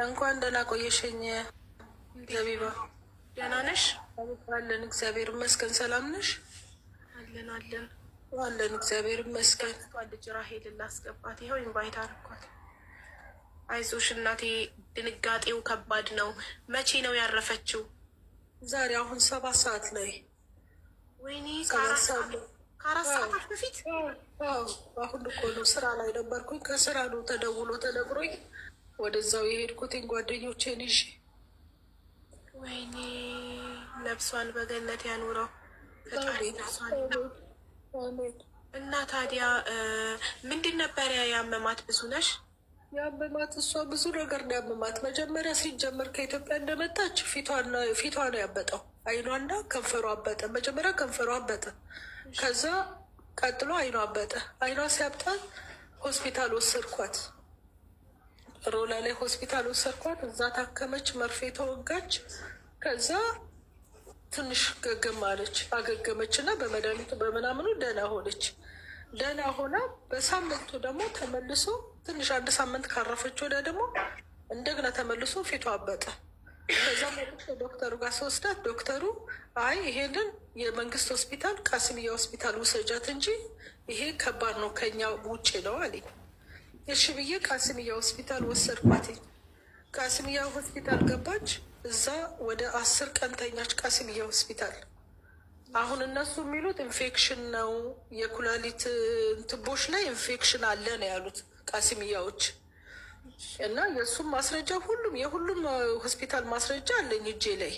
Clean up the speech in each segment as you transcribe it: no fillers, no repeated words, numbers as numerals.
እንኳን ደህና ቆየሽኝ ዘቢባ። ደህና ነሽ? አለን፣ እግዚአብሔር ይመስገን። ሰላም ነሽ? አለን አለን አለን፣ እግዚአብሔር ይመስገን። ልጅ ራሄል ላስገባት፣ ይኸው invite አድርጓት። አይዞሽ እናቴ፣ ድንጋጤው ከባድ ነው። መቼ ነው ያረፈችው? ዛሬ አሁን 7 ሰዓት ላይ። ወይኔ፣ ከ4 ሰዓታት በፊት። አሁን እኮ ነው፣ ስራ ላይ ነበርኩኝ። ከስራ ነው ተደውሎ ተነግሮኝ ወደዛው የሄድኩትኝ ጓደኞቼን ይዤ። ወይኔ፣ ነፍሷን በገነት ያኑረው ፈጣሪ ነፍሷን። እና ታዲያ ምንድን ነበረ ያመማት? ብዙ ነሽ። ያመማት እሷ ብዙ ነገር ነው ያመማት። መጀመሪያ ሲጀመር ከኢትዮጵያ እንደመጣች ፊቷ ነው ያበጠው፣ አይኗና ከንፈሯ አበጠ። መጀመሪያ ከንፈሯ አበጠ፣ ከዛ ቀጥሎ አይኗ አበጠ። አይኗ ሲያብጣ ሆስፒታል ወሰድኳት፣ ሮላ ላይ ሆስፒታል ወሰድኳት። እዛ ታከመች፣ መርፌ ተወጋች። ከዛ ትንሽ ገገም አለች፣ አገገመች እና በመድኃኒቱ በምናምኑ ደህና ሆነች። ደህና ሆና በሳምንቱ ደግሞ ተመልሶ ትንሽ አንድ ሳምንት ካረፈች ወዲያ ደግሞ እንደገና ተመልሶ ፊቷ አበጠ። ከዛ መልሶ ዶክተሩ ጋር ስወስዳት ዶክተሩ አይ ይሄንን የመንግስት ሆስፒታል ቃስሚያ ሆስፒታል ውሰጃት እንጂ ይሄ ከባድ ነው፣ ከኛ ውጭ ነው አለኝ። እሺ ብዬ ቃስሚያ ሆስፒታል ወሰድኳት። ቃስሚያ ሆስፒታል ገባች። እዛ ወደ 10 ቀን ተኛች ቃስሚያ ሆስፒታል። አሁን እነሱ የሚሉት ኢንፌክሽን ነው፣ የኩላሊት እንትቦች ላይ ኢንፌክሽን አለ ነው ያሉት ቃሲምያዎች። እና የእሱም ማስረጃ ሁሉም የሁሉም ሆስፒታል ማስረጃ አለኝ እጄ ላይ።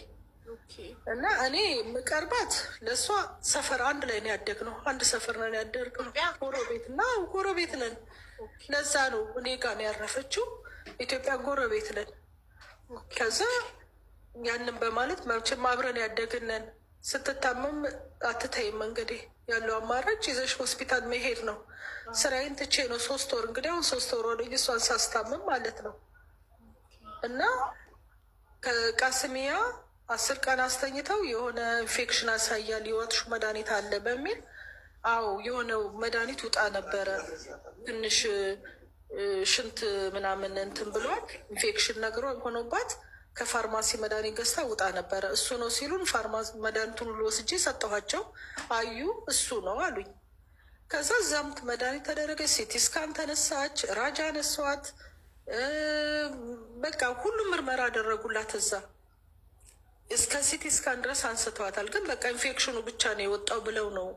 እና እኔ የምቀርባት ለእሷ ሰፈር አንድ ላይ ነው ያደግነው፣ አንድ ሰፈር ነን ያደግነው፣ ጎረቤት እና ጎረቤት ነን። ለዛ ነው እኔ ጋ ነው ያረፈችው። ኢትዮጵያ ጎረቤት ነን። ከዛ ያንን በማለት መቼም አብረን ያደግነን ስትታመም አትተይም። እንግዲህ ያለው አማራጭ ይዘሽ ሆስፒታል መሄድ ነው። ስራዬን ትቼ ነው 3 ወር፣ እንግዲህ አሁን 3 ወር ሆነኝ እሷን ሳስታምም ማለት ነው። እና ከቃስሚያ 10 ቀን አስተኝተው የሆነ ኢንፌክሽን አሳያል፣ የዋጥሹ መድኃኒት አለ በሚል፣ አዎ የሆነው መድኃኒት ውጣ ነበረ፣ ትንሽ ሽንት ምናምን እንትን ብሏል፣ ኢንፌክሽን ነግሮ ሆኖባት ከፋርማሲ መድኃኒት ገዝታ ውጣ ነበረ። እሱ ነው ሲሉን ፋርማሲ መድኃኒቱን ሁሉ ወስጄ ሰጠኋቸው። አዩ፣ እሱ ነው አሉኝ። ከዛ እዛም መድኃኒት ተደረገ። CT scan ተነሳች፣ ራጃ አነሷት። በቃ ሁሉም ምርመራ አደረጉላት። እዛ እስከ CT scan ድረስ አንስተዋታል። ግን በቃ ኢንፌክሽኑ ብቻ ነው የወጣው ብለው ነው፣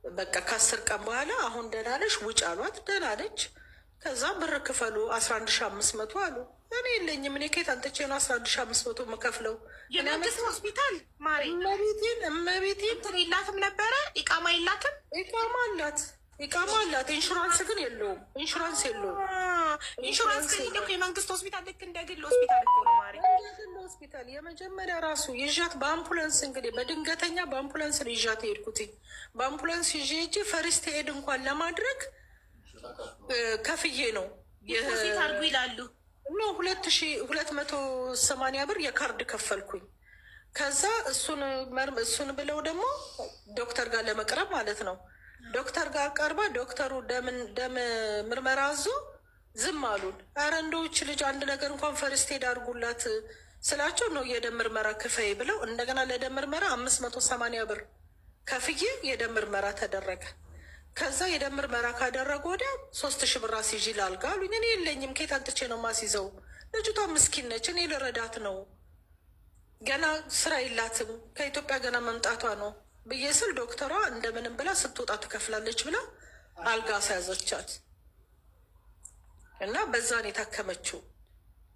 በቃ ከ10 ቀን በኋላ አሁን ደህና ነሽ ውጭ አሏት። ደህና ነች። ከዛ ብር ክፈሉ 11,500 አሉ። እኔ የለኝም። እኔ ከየት አምጥቼ ነው 11,500 የምከፍለው? የመንግስት ሆስፒታል ማሬ። እመቤቴን እመቤቴን። እንትን የላትም ነበረ፣ ኢቃማ የላትም። ኢቃማ አላት፣ ኢቃማ አላት። ኢንሹራንስ ግን የለውም። ኢንሹራንስ የለውም። ኢንሹራንስ ከሌለ እኮ የመንግስት ሆስፒታል ልክ እንደ ግል ሆስፒታል እኮ ነው ማሬ። ግል ሆስፒታል የመጀመሪያ ራሱ ይዣት በአምቡላንስ፣ እንግዲህ በድንገተኛ በአምቡላንስ ነው ይዣት የሄድኩት። በአምቡላንስ ይዤ ሄጄ first aid እንኳን ለማድረግ ከፍዬ ነው። Deposit አድርጉ ይላሉ። No፣ 2,280 ብር የካርድ ከፈልኩኝ። ከዛ እሱን ብለው ደግሞ ዶክተር ጋር ለመቅረብ ማለት ነው። ዶክተር ጋር ቀርባ ዶክተሩ ደም ምርመራ አዞ ዝም አሉን። ኧረ እንደው ይህች ልጅ አንድ ነገር እንኳን first aid አድርጉላት ስላቸው ነው የደም ምርመራ ክፈይ ብለው እንደገና ለደም ምርመራ 580 ብር ከፍዬ የደም ምርመራ ተደረገ። ከዛ የደም ምርመራ ካደረጉ ወዲያ 3,000 ብር አስይዢ ላልጋ አሉኝ። እኔ የለኝም፣ ከየት አምጥቼ ነው ማስይዘው? ልጅቷ ምስኪን ነች፣ እኔ ልረዳት ነው። ገና ስራ የላትም፣ ከኢትዮጵያ ገና መምጣቷ ነው ብዬ ስል ዶክተሯ እንደምንም ብላ ስትወጣ ትከፍላለች ብላ አልጋ አስያዘቻት እና በዛን የታከመችው።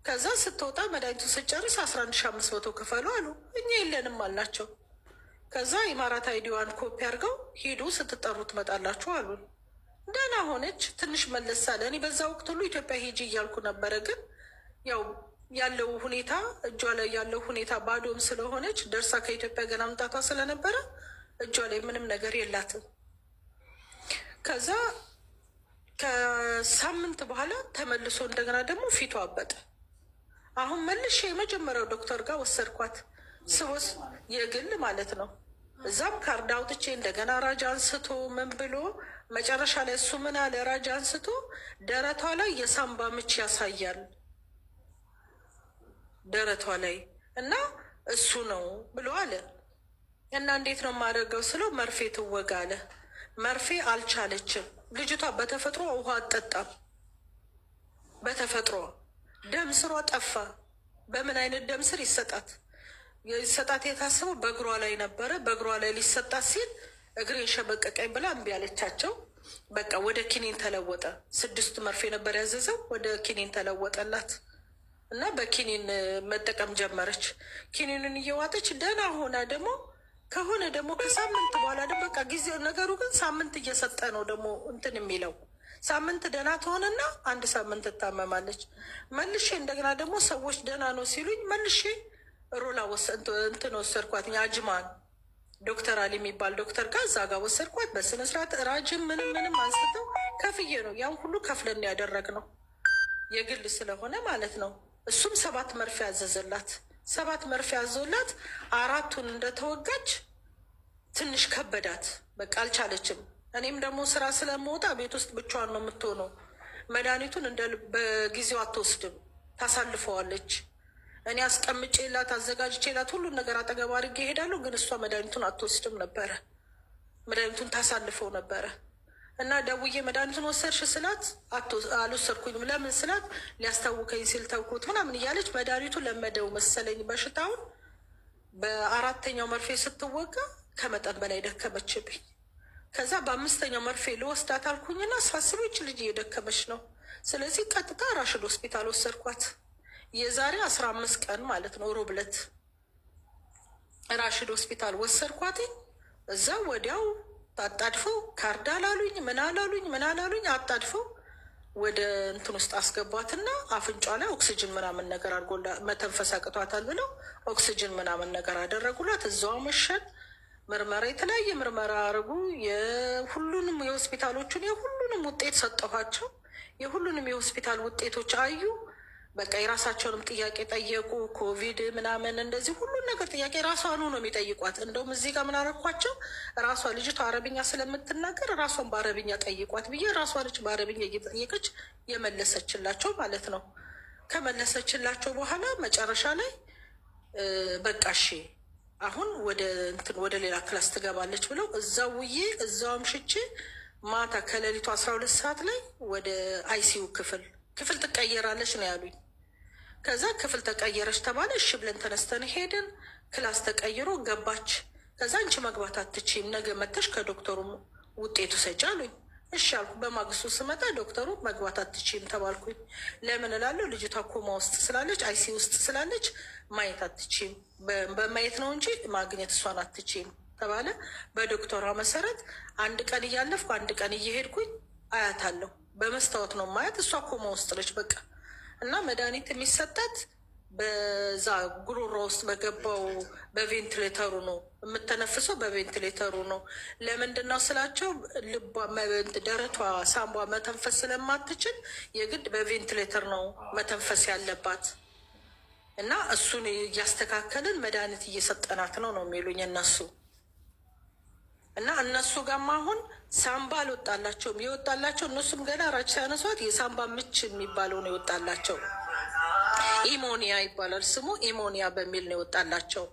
ከዛ ስትወጣ መድኃኒቱ ስጨርስ 11,500 ክፈሉ አሉ። እኛ የለንም አልናቸው። ከዛ ኢማራት ID ዋን ኮፒ አድርገው ሂዱ ስትጠሩ ትመጣላችሁ አሉን። ደህና ሆነች። ትንሽ መለስ አለ። እኔ በዛ ወቅት ሁሉ ኢትዮጵያ ሂጂ እያልኩ ነበረ። ግን ያው ያለው ሁኔታ፣ እጇ ላይ ያለው ሁኔታ ባዶም ስለሆነች፣ ደርሳ ከኢትዮጵያ ገና መምጣቷ ስለነበረ እጇ ላይ ምንም ነገር የላትም። ከዛ ከሳምንት በኋላ ተመልሶ እንደገና ደግሞ ፊቷ አበጠ። አሁን መልሼ የመጀመሪያው ዶክተር ጋር ወሰድኳት። ስወስ የግል ማለት ነው። እዛም ካርድ አውጥቼ እንደገና ራጅ አንስቶ ምን ብሎ መጨረሻ ላይ እሱ ምን አለ፣ ራጅ አንስቶ ደረቷ ላይ የሳምባ ምች ያሳያል። ደረቷ ላይ እና እሱ ነው ብሎ አለ። እና እንዴት ነው የማደርገው ስለው መርፌ ትወጋ አለ። መርፌ አልቻለችም ልጅቷ። በተፈጥሮ ውሃ አትጠጣም። በተፈጥሮ ደም ስሯ ጠፋ። በምን አይነት ደም ስር ይሰጣት ይሰጣት? የታሰበው በእግሯ ላይ ነበረ። በእግሯ ላይ ሊሰጣት ሲል እግሬን ሸበቀቀኝ ብላ እምቢ አለቻቸው። በቃ ወደ ኪኒን ተለወጠ። 6 መርፌ ነበር ያዘዘው፣ ወደ ኪኒን ተለወጠላት እና በኪኒን መጠቀም ጀመረች። ኪኒንን እየዋጠች ደህና ሆና ደግሞ ከሆነ ደግሞ ከሳምንት በኋላ ደግሞ በቃ ጊዜው ነገሩ ግን ሳምንት እየሰጠ ነው ደግሞ እንትን የሚለው ሳምንት ደህና ትሆንና አንድ ሳምንት ትታመማለች። መልሼ እንደገና ደግሞ ሰዎች ደህና ነው ሲሉኝ መልሼ ሮላ እንትን ወሰድኳት፣ አጅማን ዶክተር አሊ የሚባል ዶክተር ጋር እዛ ጋር ወሰድኳት። በስነ ስርዓት ራጅም ምንም ምንም አንስተው ከፍዬ ነው ያን ሁሉ ከፍለን ያደረግነው የግል ስለሆነ ማለት ነው። እሱም 7 መርፌ አዘዘላት። 7 መርፌ አዞላት 4ቱን እንደተወጋች ትንሽ ከበዳት፣ በቃ አልቻለችም። እኔም ደግሞ ስራ ስለምወጣ ቤት ውስጥ ብቻዋን ነው የምትሆነው። መድኃኒቱን እንደ በጊዜው አትወስድም፣ ታሳልፈዋለች። እኔ አስቀምጬላት አዘጋጅቼላት ሁሉን ነገር አጠገብ አድርጌ እሄዳለሁ፣ ግን እሷ መድኃኒቱን አትወስድም ነበረ። መድኃኒቱን ታሳልፈው ነበረ። እና ደውዬ መድኃኒቱን ወሰድሽ ስላት አልወሰድኩኝም። ለምን ስላት ሊያስታውከኝ ሲል ተውኩት ምናምን እያለች መድኃኒቱ ለመደው መሰለኝ በሽታውን። በ4ኛው መርፌ ስትወጋ ከመጠን በላይ ደከመችብኝ። ከዛ በ5ኛው መርፌ ልወስዳት አልኩኝና ሳስበው ይህች ልጅ እየደከመች ነው። ስለዚህ ቀጥታ ራሽድ ሆስፒታል ወሰድኳት። የዛሬ 15 ቀን ማለት ነው፣ ሮብ ዕለት ራሽድ ሆስፒታል ወሰድኳት። እዛ ወዲያው አጣድፈው ካርድ አላሉኝ ምን አላሉኝ ምን አላሉኝ፣ አጣድፈው ወደ እንትን ውስጥ አስገቧትና አፍንጫ ላይ ኦክሲጅን ምናምን ነገር አድርጎላ መተንፈስ አቅቷታል ብለው ኦክሲጅን ምናምን ነገር አደረጉላት። እዛው መሸን። ምርመራ የተለያየ ምርመራ አድርጉ። የሁሉንም የሆስፒታሎቹን የሁሉንም ውጤት ሰጠኋቸው። የሁሉንም የሆስፒታል ውጤቶች አዩ። በቃ የራሳቸውንም ጥያቄ ጠየቁ። ኮቪድ ምናምን እንደዚህ ሁሉን ነገር ጥያቄ ራሷኑ ነው የሚጠይቋት። እንደውም እዚህ ጋር ምን አደረኳቸው፣ ራሷ ልጅቷ አረብኛ ስለምትናገር ራሷን በአረብኛ ጠይቋት ብዬ ራሷ ልጅ በአረብኛ እየጠየቀች የመለሰችላቸው ማለት ነው። ከመለሰችላቸው በኋላ መጨረሻ ላይ በቃ እሺ አሁን ወደ እንትን ወደ ሌላ class ትገባለች ብለው እዛው ውዬ እዛው አምሽቼ ማታ ከሌሊቱ 12 ሰዓት ላይ ወደ ICU ክፍል ትቀየራለች ነው ያሉኝ። ከዛ ክፍል ተቀየረች ተባለ። እሺ ብለን ተነስተን ሄድን። class ተቀይሮ ገባች። ከዛ አንቺ መግባት አትችይም፣ ነገ መተሽ ከዶክተሩ ውጤቱ ሰጪ አሉኝ። እሺ አልኩ። በማግስቱ ስመጣ ዶክተሩ መግባት አትችይም ተባልኩኝ። ለምን እላለሁ? ልጅቷ ኮማ ውስጥ ስላለች ICU ውስጥ ስላለች ማየት አትችይም፣ በማየት ነው እንጂ ማግኘት እሷን አትችይም ተባለ። በዶክተሯ መሰረት አንድ ቀን እያለፍኩ አንድ ቀን እየሄድኩኝ አያታለሁ። በመስታወት ነው ማየት። እሷ ኮማ ውስጥ ነች በቃ። እና መድኃኒት የሚሰጣት በዛ ጉሮሮ ውስጥ በገባው በቬንቲሌተሩ ነው የምተነፍሰው፣ በቬንቲሌተሩ ነው። ለምንድን ነው ስላቸው ልቧ ደረቷ ሳምቧ መተንፈስ ስለማትችል የግድ በቬንቲሌተር ነው መተንፈስ ያለባት እና እሱን እያስተካከልን መድኃኒት እየሰጠናት ነው ነው የሚሉኝ እነሱ። እና እነሱ ጋርም አሁን ሳምባ አልወጣላቸውም። የወጣላቸው እነሱም ገና ራጅ ሲያነሷት የሳምባ ምች የሚባለው ነው የወጣላቸው። ኢሞኒያ ይባላል ስሙ። ኢሞኒያ በሚል ነው የወጣላቸው።